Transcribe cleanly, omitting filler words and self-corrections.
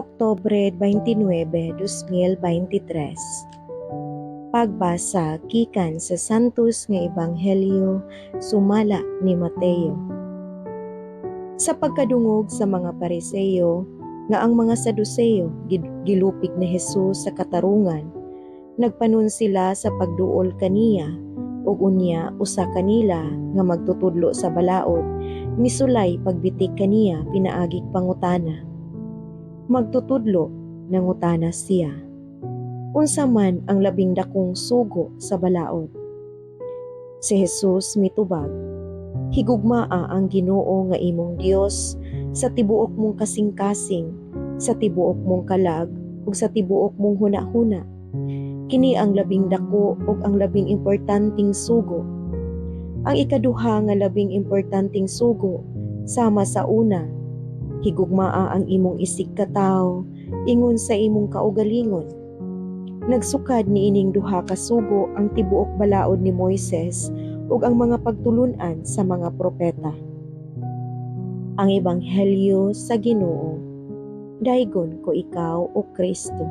Oktubre 29, 2023. Pagbasa gikan sa Santos nga Ebanghelyo sumala ni Mateo. Sa pagkadungog sa mga Pariseo nga ang mga Saduseo gilupig ni Jesus sa katarungan, nagpanon sila sa pagduol kaniya, ug unya usa kanila nga magtutudlo sa balaod misulay pagbitik kaniya pinaagig pangutana. "Magtutudlo," nangutana siya, "unsa man ang labing dakong sugo sa balaod?" Si Jesus mitubag, "Higugmaa ang Ginoo nga imong Dios sa tibuok mong kasing-kasing, sa tibuok mong kalag ug sa tibuok mong hunahuna. Kini ang labing dako ug ang labing importanteng sugo. Ang ikaduha nga labing importanteng sugo sama sa una: Higugmaa ang imong isigkatawo ingon sa imong kaugalingon. Nagsukad niining duha ka sugo ang tibuok balaod ni Moises ug ang mga pagtulun-an sa mga propeta." Ang Ebanghelyo sa Ginoo. Daygon ko ikaw, o Kristo.